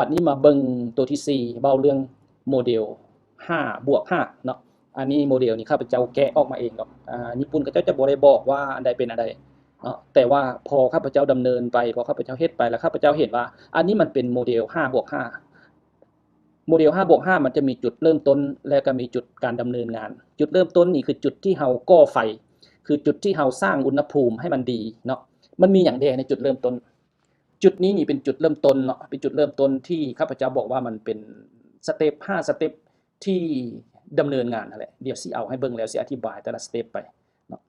ບັດນີ້ມາເບິ່ງໂຕທີສີ່ ເວົ້າເລື່ອງໂມເດວຫ້າບວກຫ້າເນາະ. ອັນນີ້ໂມເດວນີ້ຂ້າພະເຈົ້າແກະອອກມາເອງດອກ. ອາ ຍີ່ປຸ່ນເຂົາເຈົ້າຈະບໍ່ໄດ້ບອກວ່າອັນໃດເປັນອັນໃດເນາະ, ແຕ່ວ່າພໍຂ້າພະເຈົ້າດຳເນີນໄປ, ພໍຂ້າພະເຈົ້າເຮັດໄປ ແລ້ວຂ້າພະເຈົ້າເຫັນວ່າອັນນີ້ມັນເປັນໂມເດວຫ້າບວກຫ້າ. ໂມເດວຫ້າບວກຫ້າມັນຈະມີຈຸດເລີ່ມຕົ້ນ ແລະ ກໍມີຈຸດການດຳເນີນງານ. ຈຸດເລີ່ມຕົ້ນນີ້ຄືຈຸດທີ່ເຮົາກໍ່ໄຟ, ຄືຈຸດທີ່ເຮົາສ້າງອຸນຫະພູມໃຫ້ມັນດີເນາະ. ມັນມີຫຍັງແດ່ໃນຈຸດເລີ່ມຕົ້ນ? ຈຸດນີ້ນີ້ເປັນຈຸດເລີ່ມຕົ້ນເນາະ, ເປັນຈຸດເລີ່ມຕົ້ນທີ່ຂ້າພະເຈົ້າບອກວ່າມັນເປັນສະເຕັບ ຫ້າສະເຕັບທີ່ດຳເນີນງານຫັ້ນແຫຼະ. ດຽວຊິເອົາໃຫ້ເບິ່ງ ແລ້ວຊິອະທິບາຍແຕ່ລະສະເຕັບໄປເນາະ.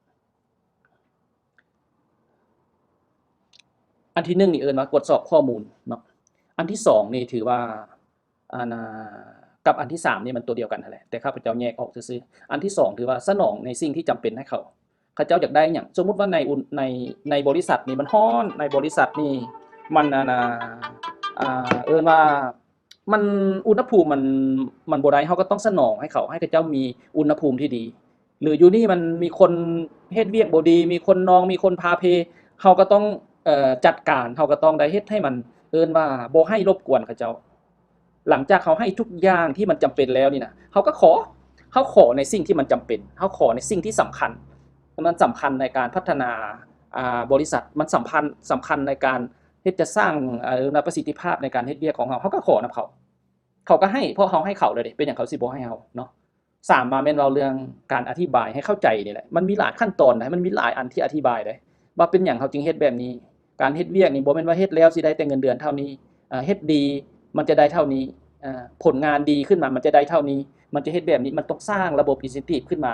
ອັນທີໜຶ່ງນີ້ເອີ້ນວ່າກວດສອບຂໍ້ມູນເນາະ. ອັນທີສອງນີ້ຖືວ່າ ອັນ ອາ ກັບອັນທີສາມນີ້ມັນຕົວດຽວກັນຫັ້ນແຫຼະ, ແຕ່ຂ້າພະເຈົ້າແຍກອອກຊື່ໆ. ອັນທີສອງຖືວ່າສະໜອງໃນສິ່ງທີ່ຈຳເປັນໃຫ້ເຂົາ. ເຂົາເຈົ້າຢາກໄດ້ຫຍັງ? ສົມມຸດວ່າໃນອຸ ໃນ ໃນບໍລິສັດນີ້ມັນຮ້ອນ, ໃນບໍລິສັດນີ້ມັນ ອັນ ອາ ອາ ເອີ້ນວ່າ ມັນ ອຸນຫະພູມມັນ ມັນບໍ່ໄດ້, ເຮົາກໍຕ້ອງສະໜອງໃຫ້ເຂົາ, ໃຫ້ເຂົາເຈົ້າມີອຸນຫະພູມທີ່ດີ. ຫຼືຢູ່ນີ້ມັນມີຄົນເຮັດວຽກບໍ່ດີ, ມີຄົນນອງ, ມີຄົນພາເພ, ເຮົາກໍຕ້ອງ ເອີ ຈັດການ, ເຮົາກໍຕ້ອງໄດ້ເຮັດໃຫ້ມັນ ເອີ້ນວ່າບໍ່ໃຫ້ລົບກວນເຂົາເຈົ້າ. ຫຼັງຈາກເຮົາໃຫ້ທຸກຢ່າງທີ່ມັນຈຳເປັນແລ້ວນີ້ນະ, ເຮົາກໍຂໍ, ເຮົາຂໍໃນສິ່ງທີ່ມັນຈຳເປັນ, ເຮົາຂໍໃນສິ່ງທີ່ສຳຄັນ. ມັນສຳຄັນໃນການພັດທະນາ ອາ ບໍລິສັດ, ມັນສຳພັນ ສຳຄັນໃນການເຮັດຈະສ້າງ ເອີ ປະສິດທິພາບໃນການເຮັດວຽກຂອງເຮົາ, ເຮົາກໍຂໍນຳເຂົາ. ເຂົາກໍໃຫ້ ເພາະເຮົາໃຫ້ເຂົາແລ້ວເດ້, ເປັນຫຍັງເຂົາຊິບໍ່ໃຫ້ເຮົາເນາະ? ສາມມາແມ່ນເວົ້າເລື່ອງການອະທິບາຍໃຫ້ເຂົ້າໃຈນີ້ແຫຼະ. ມັນມີຫຼາຍຂັ້ນຕອນນະ, ມັນມີຫຼາຍອັນທີ່ອະທິບາຍເດ້ ວ່າເປັນຫຍັງເຮົາຈຶ່ງເຮັດແບບນີ້. ການເຮັດວຽກນີ້ບໍ່ແມ່ນວ່າເຮັດແລ້ວຊິໄດ້ແຕ່ເງິນເດືອນເທົ່ານີ້, ເອີ ເຮັດດີມັນຈະໄດ້ເທົ່ານີ້, ເອີ ຜົນງານດີຂຶ້ນມາມັນຈະໄດ້ເທົ່ານີ້, ມັນຈະເຮັດແບບນີ້. ມັນຕ້ອງສ້າງລະບົບ incentive ຂຶ້ນມາ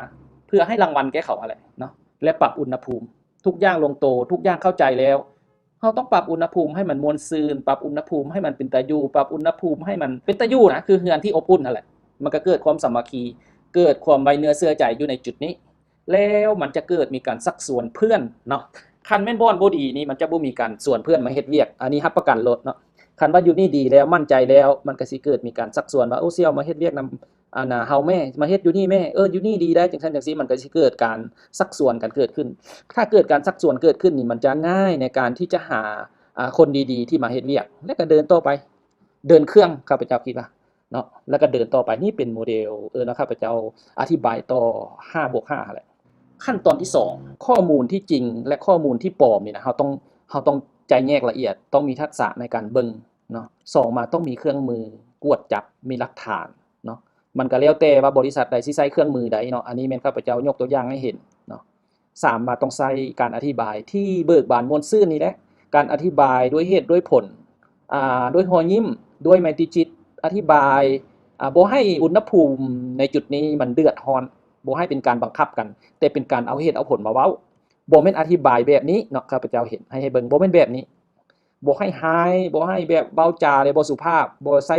ເພື່ອໃຫ້ລາງວັນແກ່ເຂົາຫັ້ນແຫຼະເນາະ ແລະ ປັບອຸນຫະພູມ. ທຸກຢ່າງລົງໂຕ, ທຸກຢ່າງເຂົ້າໃຈແລ້ວ, ເຮົາຕ້ອງປັບອຸນຫະພູມໃຫ້ມັນມ່ວນຊື່ນ, ປັບອຸນຫະພູມໃຫ້ມັນເປັນຕາຢູ່, ປັບອຸນຫະພູມໃຫ້ມັນເປັນຕາຢູ່ນະ, ຄືເຮືອນທີ່ອົບອຸ່ນຫັ້ນແຫຼະ. ມັນກໍເກີດຄວາມສາມັກຄີ, ເກີດຄວາມໄວ້ເນື້ອເຊື່ອໃຈຢູ່ໃນຈຸດນີ້, ແລ້ວມັນຈະເກີດມີການຊັກຊວນເພື່ອນເນາະ. ຄັນແມ່ນບ່ອນບໍ່ດີນີ້ ມັນຈະບໍ່ມີການຊວນເພື່ອນມາເຮັດວຽກ, ອັນນີ້ຮັບປະກັນໂລດເນາະ. ຄັນວ່າຢູ່ນີ້ດີແລ້ວ, ໝັ້ນໃຈແລ້ວ, ມັນກໍຊິເກີດມີການຊັກຊວນວ່າ ໂອ້ ຊິເອົາມາເຮັດວຽກນຳ ອັນນ່າ ເຮົາແມ້ ມາເຮັດຢູ່ນີ້ແມ້ ເອີ ຢູ່ນີ້ດີໄດ໋ ຈັ່ງຊັ້ນຈັ່ງຊີ້, ມັນກໍຊິເກີດການຊັກຊວນກັນເກີດຂຶ້ນ. ຖ້າເກີດການຊັກຊວນເກີດຂຶ້ນນີ້ ມັນຈະງ່າຍໃນການທີ່ຈະຫາ ອາ ຄົນດີໆທີ່ມາເຮັດວຽກ ແລ້ວກໍເດີນຕໍ່ໄປ, ເດີນເຄື່ອງ ຂ້າພະເຈົ້າຄິດວ່າເນາະ, ແລ້ວກໍເດີນຕໍ່ໄປ. ນີ້ເປັນໂມເດວ ເອີ ເນາະ ຂ້າພະເຈົ້າອະທິບາຍຕໍ່ຫ້າບວກຫ້າຫັ້ນແຫຼະ. ຂັ້ນຕອນທີສອງ ຂໍ້ມູນທີ່ຈິງ ແລະ ຂໍ້ມູນທີ່ປອມນີ້ນະ ເຮົາຕ້ອງ ເຮົາຕ້ອງຈະແຍກລະອຽດ, ຕ້ອງມີທັກສະໃນການເບິ່ງເນາະ. ສອງມາ ຕ້ອງມີເຄື່ອງມືກວດຈັບ, ມີຫຼັກຖານ ເນາະ. ມັນກໍແລ້ວແຕ່ວ່າບໍລິສັດໃດຊິໃຊ້ເຄື່ອງມືໃດເນາະ, ອັນນີ້ແມ່ນຂ້າພະເຈົ້າຍົກຕົວຢ່າງໃຫ້ເຫັນເນາະ. ສາມມາ ຕ້ອງໃຊ້ການອະທິບາຍທີ່ເບີກບານມ່ວນຊື່ນນີ້ແຫຼະ, ການອະທິບາຍດ້ວຍເຫດດ້ວຍຜົນ, ອາ ດ້ວຍຮອຍຍິ້ມ, ດ້ວຍໄມຕີຈິດ, ອະທິບາຍ ອາ ບໍ່ໃຫ້ອຸນຫະພູມໃນຈຸດນີ້ມັນເດືອດຮ້ອນ, ບໍ່ໃຫ້ເປັນການບັງຄັບກັນ, ແຕ່ເປັນການເອົາເຫດເອົາຜົນມາເວົ້າ. ບໍ່ແມ່ນອະທິບາຍແບບນີ້ເນາະ, ຂ້າພະເຈົ້າເຫັນ ໃຫ້ ໃຫ້ເບິ່ງ ບໍ່ແມ່ນແບບນີ້. ບໍ່ໃຫ້ຮ້າຍ, ບໍ່ໃຫ້ແບບເວົ້າຈາແລະບໍ່ສຸພາບ, ບໍ່ໃສ່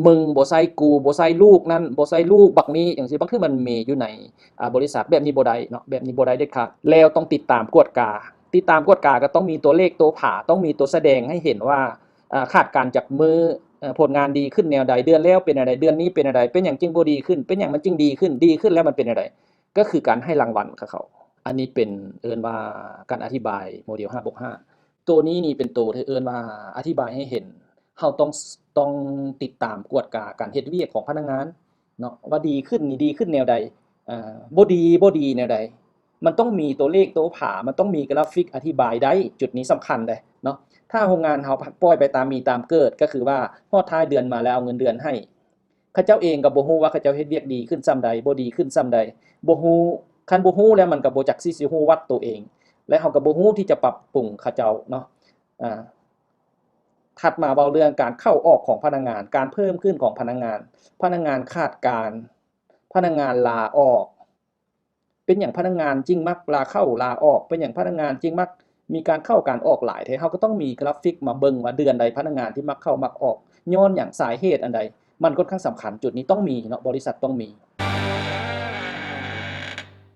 ມຶງ, ບໍ່ໃສ່ກູ, ບໍ່ໃສ່ລູກນັ້ນ, ບໍ່ໃສ່ລູກບັກນີ້ ຈັ່ງຊີ້. ບາງເທື່ອມັນມີຢູ່ໃນ ອາ ບໍລິສັດ, ແບບນີ້ບໍ່ໄດ້ເນາະ, ແບບນີ້ບໍ່ໄດ້ເດັດຂາດ. ແລ້ວຕ້ອງຕິດຕາມກວດກາ, ຕິດຕາມກວດກາກໍຕ້ອງມີຕົວເລກຕົວຜາ, ຕ້ອງມີຕົວສະແດງໃຫ້ເຫັນວ່າ ອາ ຂາດການຈັກມື້, ເອີ ຜົນງານດີຂຶ້ນແນວໃດ, ເດືອນແລ້ວເປັນແນວໃດ, ເດືອນນີ້ເປັນແນວໃດ, ເປັນຫຍັງຈຶ່ງບໍ່ດີຂຶ້ນ, ເປັນຫຍັງມັນຈຶ່ງດີຂຶ້ນ, ດີຂຶ້ນແລ້ວມັນເປັນແນວໃດ. ກໍຄືການໃຫ້ລາງວັນກັບເຂົາ. ອັນນີ້ເປັນ ເອີ້ນວ່າການອະທິບາຍໂມເດວຫ້າບວກຫ້າ. ໂຕນີ້ນີ້ເປັນໂຕທີ່ເອີ້ນວ່າອະທິບາຍໃຫ້ເຫັນ ເຮົາຕ້ອງ ຕ້ອງຕິດຕາມກວດກາການເຮັດວຽກຂອງພະນັກງານເນາະ ວ່າດີຂຶ້ນນີ້ດີຂຶ້ນແນວໃດ, ເອີ ບໍ່ດີ ບໍ່ດີແນວໃດ. ມັນຕ້ອງມີຕົວເລກຕົວຜາ, ມັນຕ້ອງມີກຣາຟິກອະທິບາຍໄດ້, ຈຸດນີ້ສຳຄັນເດ້ເນາະ. ຖ້າໂຮງງານເຮົາປ່ອຍໄປຕາມມີຕາມເກີດ, ກໍຄືວ່າຮອດທ້າຍເດືອນມາແລ້ວເອົາເງິນເດືອນໃຫ້, ເຂົາເຈົ້າເອງກໍບໍ່ຮູ້ວ່າເຂົາເຈົ້າເຮັດວຽກດີຂຶ້ນສ່ຳໃດ, ບໍ່ດີຂຶ້ນສ່ຳໃດ, ບໍ່ຮູ້. ຄັນບໍ່ຮູ້ແລ້ວ ມັນກໍບໍ່ຈັກຊິ ຊິຮູ້ວັດໂຕເອງ ແລະ ເຮົາກໍບໍ່ຮູ້ທີ່ຈະປັບປຸງເຂົາເຈົ້າເນາະ. ອາ ຖັດມາເວົ້າເລື່ອງການເຂົ້າອອກຂອງພະນັກງານ, ການເພີ່ມຂຶ້ນຂອງພະນັກງານ, ພະນັກງານຂາດການ, ພະນັກງານລາອອກ. ເປັນຫຍັງພະນັກງານຈຶ່ງມັກລາເຂົ້າລາອອກ? ເປັນຫຍັງພະນັກງານຈຶ່ງມັກມີການເຂົ້າການອອກຫຼາຍແທ້? ເຮົາກໍຕ້ອງມີກຣາຟິກມາເບິ່ງວ່າເດືອນໃດພະນັກງານທີ່ມັກເຂົ້າມັກອອກ, ຍ້ອນຫຍັງ? ສາເຫດອັນໃດ? ມັນຂ້ອນຂ້າງສຳຄັນ, ຈຸດນີ້ຕ້ອງມີເນາະ, ບໍລິສັດຕ້ອງມີ.